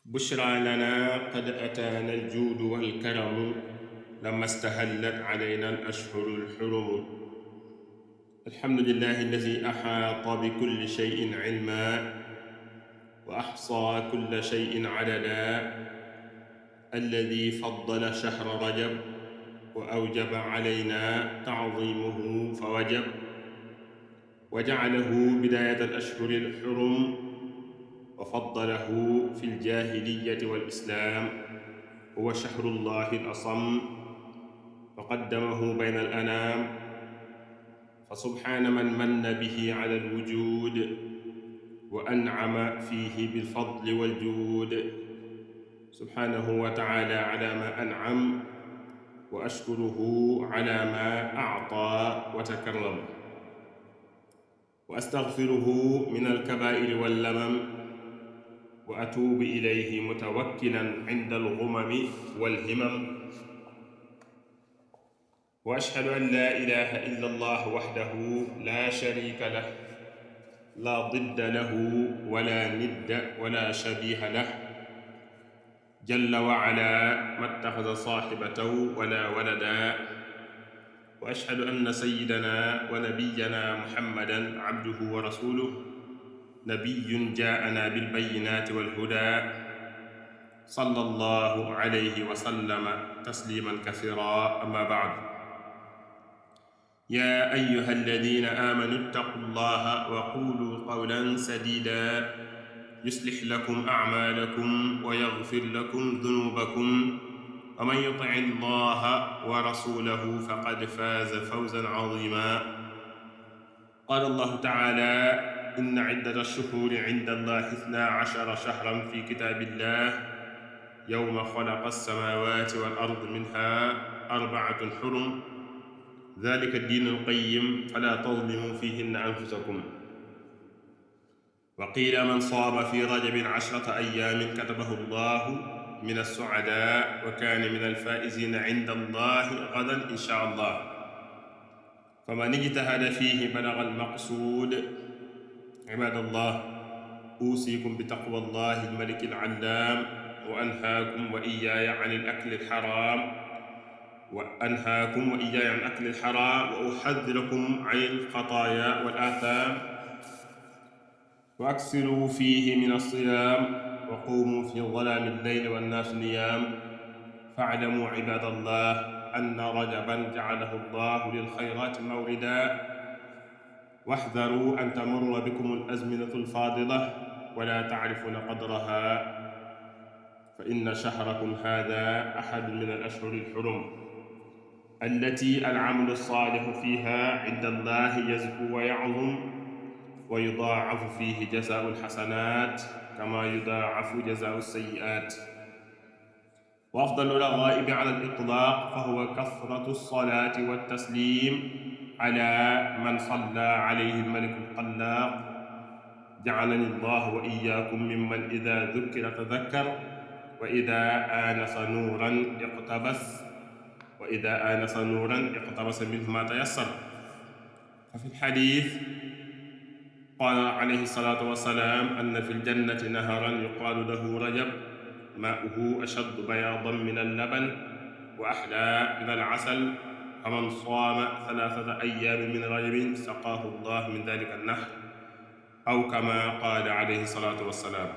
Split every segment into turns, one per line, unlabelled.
بشرى لنا قد أتانا الجود والكرم لما استهلت علينا الأشهر الحرم. الحمد لله الذي أحاط بكل شيء علما وأحصى كل شيء عددا، الذي فضل شهر رجب وأوجب علينا تعظيمه فوجب، وجعله بداية الأشهر الحرم وفضله في الجاهلية والإسلام. هو شهر الله الأصم فقدمه بين الأنام، فسبحان من به على الوجود وأنعم فيه بالفضل والجود. سبحانه وتعالى على ما أنعم، وأشكره على ما أعطى وتكرم، وأستغفره من الكبائر واللمم، وأتوب إليه متوكلا عند الغمم والهمم. وأشهد أن لا إله إلا الله وحده لا شريك له، لا ضد له ولا ند ولا شبيه له، جل وعلا ما اتخذ صاحبة ولا ولدا. وأشهد أن سيدنا ونبينا محمدا عبده ورسوله، نبي جاءنا بالبينات والهدى، صلى الله عليه وسلم تسليما كثيرا. أما بعد، يا أيها الذين آمنوا اتقوا الله وقولوا قولا سديدا يصلح لكم أعمالكم ويغفر لكم ذنوبكم، ومن يطع الله ورسوله فقد فاز فوزا عظيما. قال الله تعالى: إن عدة الشهور عند الله 12 شهرا في كتاب الله يوم خلق السماوات والأرض منها 4 حرم، ذلك الدين القيم فلا تظلموا فيهن أنفسكم. وقيل من صام في رجب 10 أيام كتبه الله من السعداء وكان من الفائزين عند الله غدا إن شاء الله. فمن اجتهد فيه بلغ المقصود. عباد الله، أوصيكم بتقوى الله الملك العلام، وأنهاكم وإياي عن الأكل الحرام، وأحذركم عن الخطايا والآثام. وأكثروا فيه من الصيام، وقوموا في ظلام الليل والناس نيام. فاعلموا عباد الله أن رجبا جعله الله للخيرات موردا، واحذروا أن تمر بكم الأزمنة الفاضلة ولا تعرفون قدرها، فإن شهركم هذا أحد من الأشهر الحرم التي العمل الصالح فيها عند الله يزكو ويعظم، ويضاعف فيه جزاء الحسنات كما يضاعف جزاء السيئات. وأفضل الرغائب على الإطلاق فهو كثرة الصلاة والتسليم على من صلى عليه الملك الخلاق. جعلني الله وإياكم ممن إذا ذكر تذكر، وإذا آنس نورا اقتبس منه ما تيسر. ففي الحديث قال عليه الصلاة والسلام أن في الجنة نهرا يقال له رجب، ماؤه أشد بياضا من اللبن وأحلى من العسل، فمن صام 3 أيام من رجب سقاه الله من ذلك النهر، أو كما قال عليه الصلاة والسلام.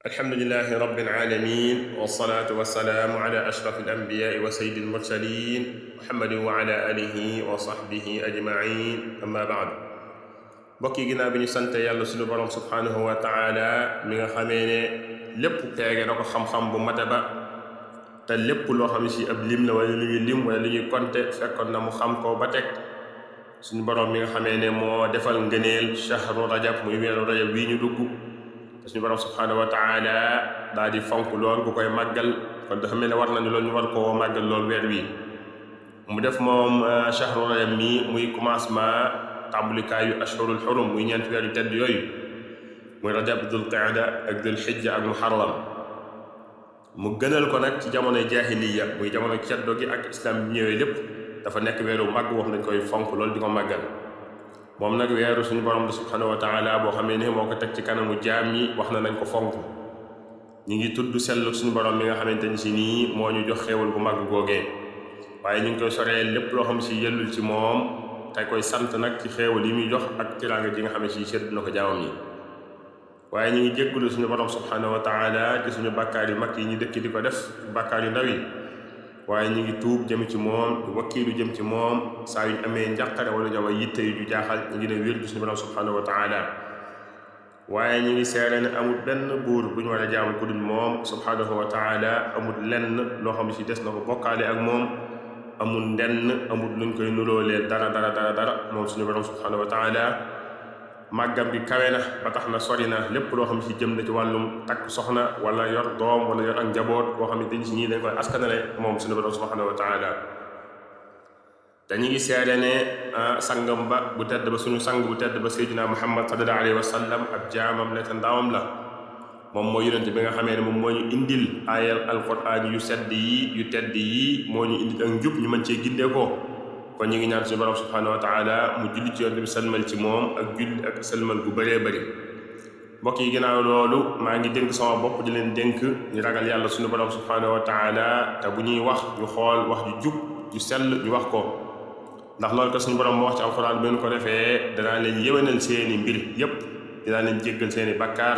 الحمد لله رب العالمين، والصلاة والسلام على أشرف الأنبياء وسيد المرسلين محمد وعلى آله وصحبه أجمعين. أما بعد، bokki ginnaaw bi ñu sante yàlla suñu borom subhanahu wa taala mi nga xamee ne lépp teege na ko xam-xam bu mate ba, te lépp loo xam si ab lim la wala lu ñuy lim wala lu ñuy konte fekkoon na mu xam ko ba teg. suñu borom mi nga xamee ne moo defal ngëneel shahru rajab muy weeru rajab wii ñu dugg, te suñu borom subhanahu wa taala daal di fonk lool ku koy màggal. kon dafa mel ne war nañu loolu ñu war koo màggal lool weer wi mu def moom shahru rajab mi muy commencement tàmbulikaayu ashhurul xurum, muy ñeenti weer yu tedd yooyu muy rajab, dul qaada ak dul xijja ak muharram. mu gënal ko nag ci jamonoy jaahiliya muy jamono ceddo gi ak islam bi ñëwee lépp dafa nekk weeru màgg wax nañ koy fonk loolu di ko màggal. moom nag weeru suñu borom bi subhanahu wa taala boo xamee ne moo ko teg ci kanamu jaam ñi wax na nañ ko fonk. ñi ngi tudd sellu suñu borom mi nga xamante ni si nii moo ñu jox xéewal bu màgg googee waaye ñu ngi koy soree lépp loo xam si yellul ci moom te koy sant nag ci xéewal yi muy jox ak tiraanga ji nga xam ne si sedd na ko jaamam yi. waaye ñu ngi jéggulu suñu borom subhanahu wa taala ci suñu bàkkaar yu mag yi ñu dëkk di ko def bàkkaar yu ndaw yi waaye ñu ngi tuub jëm ci moom wakkiilu jëm ci moom saa yu ñu amee njàqare wala ñoom ay yitte yu ñu jaaxal ñu ngi ne wér suñu borom subhanahu wa taala. waaye ñu ngi seere ne amul benn buur bu ñu war a jaamu ku dul moom subhanahu wa taala amul lenn loo xam si des na ko bokkaale ak moom amul ndenn amul luñ koy nuróoleel dara moom suñu borom subhanahu wa taala. màggam bi kawe na ba tax na sori na lépp loo xam si jëm na ci wàllum takk soxna wala yor doom wala yor ak njaboot boo xam ne dañ si ñii dañ koy askanale moom suñu borom subhanahu wa taala. dañu ngi seede ne sangam ba bu tedd ba suñu sang bu tedd ba sayyidina Muhammad sallallahu alayhi wa sallam ab jaamam la te ndawam la moom mooy yonent bi nga xamee ne moom moo ñu indil ayal alquran yu sedd yi yu tedd yi moo ñu indil ak njub ñu mën cee gindee ko. kon ñu ngi ñaan suñu borom subhanahu wa taala mu julli ci yonent bi salmal ci moom ak julli ak salmal gu bëree bëri. mbokk yi ginnaaw loolu maa ngi dénk sama bopp di leen dénk ñu ragal yàlla suñu borom subhanahu wa taala te bu ñuy wax ñu xool wax ju jub ju sell ñu wax ko ndax loolu ko suñu borom moo wax ci alxuraan bu ngeen ko defee danaa leen yéwénal seeni mbir yépp dinaa leen jéggal seeni bakkaar.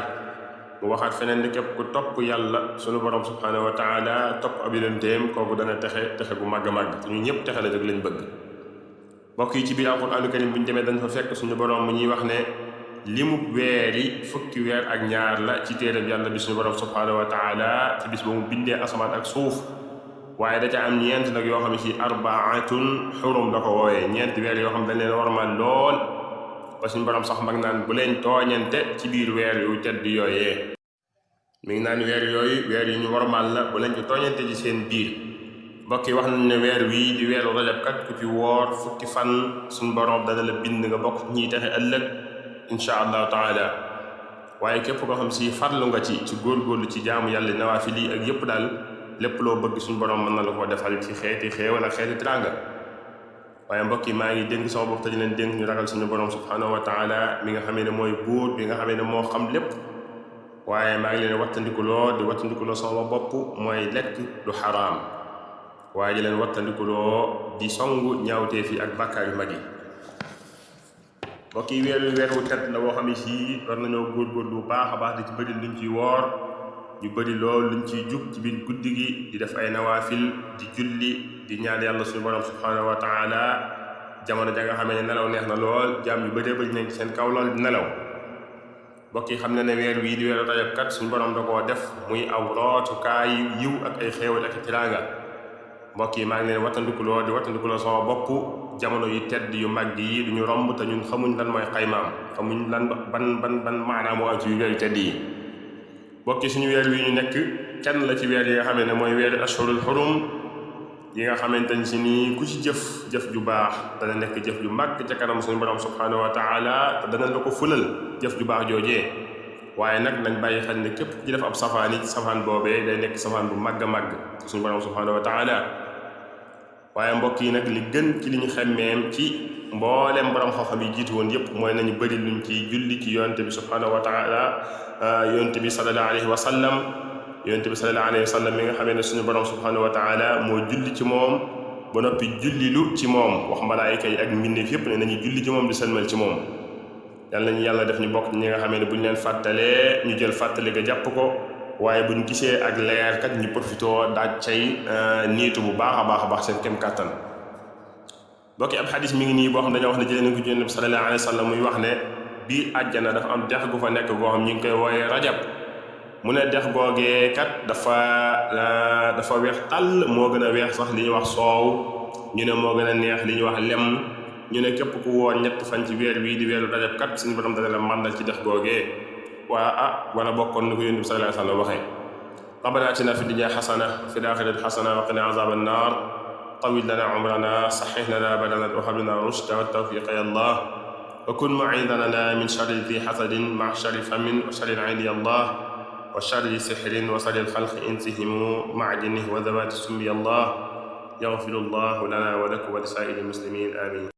mu waxaat feneen ne képp ku topp yàlla suñu borom subhanahu wa taala topp ab yonenteem kooku dana texe gu màgg a màgg ñu ñëpp texe la jóg lañ bëgg. mbokk yi ci biir alquraanu karim bu ñu demee dañ fa fekk suñu borom mu ñuy wax ne limu weer yi fukki weer ak ñaar la ci téereb yàlla bi suñu borom subhanahu wa taala ci bis ba mu bindee asamaan ak suuf waaye da ca am ñeent nag yoo xam ne si arbaatun xurum da ko wooyee ñeenti weer yoo xam dañ leen warmal lool ba suñu borom sax mag naan bu leen tooñante ci biir weer yu tedd yooyee mi ngi naan weer yooyu weer yu ñu warmal la bu leen ci tooñante ci seen biir. mbokk yi wax nañ ne weer wii di weeru rajab kat ku ci woor fukki fan suñu borom dana la bind nga bokk ñiy texe ëllëg insha allahu taala. waaye képp koo xam si farlu nga ci góorgóorlu ci jaamu yàlla nawaafil yi ak yëpp daal lépp loo bëgg suñu borom mën na la ko defal ci xeeti xéewal ak xeeti teraanga. waaye mbokk yi maa ngi dénk sama bopp te di leen dénk ñu ragal suñu borom subhanahu wa taala mi nga xamee ne mooy buur bi nga xamee ne moo xam lépp. waaye maa ngi leen wattandikuloo sama bopp mooy lekk du xaraam waaye di leen wattandikuloo di songu ñaawteef yi ak bàkkaar yu mag yi. mbokk yi weer wu tedd la boo xam ne si war nañoo góorgóorlu bu baax a baax di ci bëri luñ ciy woor ñu bëri lool luñ ciy jug ci biir guddi gi di def ay nawaafil di julli di ñaan yàlla suñu borom subhanahu wa taala jamono ja nga xamee ne nelaw neex na lool jaam yu bëree bëri nañ ci seen kaw lool di nelaw. mbokk yi xam ne ne weer wii di weeru rajab kat suñu borom da koo def muy aw rootukaay yiw ak ay xéewal ak tiraanga. mbokk yi maa ngi leen wattandikuloo sama bopp jamono yu tedd yu mag yi duñu romb te ñun xamuñ lan mooy xaymaam xamuñ lan ban maanaam moo am ci weer yu tedd yi. mbokk yi suñu weer wi ñu nekk kenn la ci weer yi nga xam ne mooy weeri ashhurul xurum yi nga xamante ni si nii ku ci jëf ju baax dana nekk jëf ju mag ca kanam suñu borom subhanahu wa taala te dana la ko fulal jëf ju baax joojee. waaye nag nañ bàyyi xel ne képp ku ci def ab safaan it safaan boobee day nekk safaan bu màgg a màgg suñu borom subhanahu wa taala. waaye mbokk yi nag li gën ci li ñu xemmeem ci mboolem borom xam-xam yi jiitu woon yépp mooy nañu bëri luñ ci julli ci yonte bi subhanahu wa taala yonte bi sallallahu alayhi wa sallam yonte bi sallallahu alayhi wa sallam mi nga xamee ne suñu borom subhanahu wa taala moo julli ci moom ba noppi jullilu ci moom wax malaayika yi ak mbindeef yépp ne nañu julli ci moom di sëlmal ci moom. yàlla nañu yàlla def ñu bokk ñi nga xamee ne bu ñu leen fàttalee ñu jël fàttali ga jàpp ko waaye bu ñu gisee ak leer kat ñu profitoo daaj cay niitu bu baax a baax seen kem kàttan. bokki ab xadis mi ngi nii boo xam dañoo wax ne jëlee nañ ko ci Yonent bi sallallahu alayhi wa sallam muy wax ne bii àjjana dafa am dex gu fa nekk goo xam ñu ngi koy wooyee rajab mu ne dex googee kat dafa weex tàll moo gën a weex sax li ñuy wax soow ñu ne moo gën a neex li ñuy wax lem ñu ne képp ku woor ñetti fan ci weer bii di weeru rajab kat suñu borom dana la màndal ci dex googee wala bokkoon ni ko Yonent bi sallallahu alayhi wa sallam waxee rabbana atina fi dunya xasana fi l-aaxirati xasana wa qina azaaba annaar tawil lana umrana saxix lana badana wa hab lana rushda wa tawfiqa ya allah wa kun mu'iidan lana min sharri di xasadin ma sharri famin wa sharri ayni ya allah وشر سحر وصل الخلق إنسهم معدنه وذوات سمي الله يغفر الله لنا ولكم ولسائر المسلمين آمين.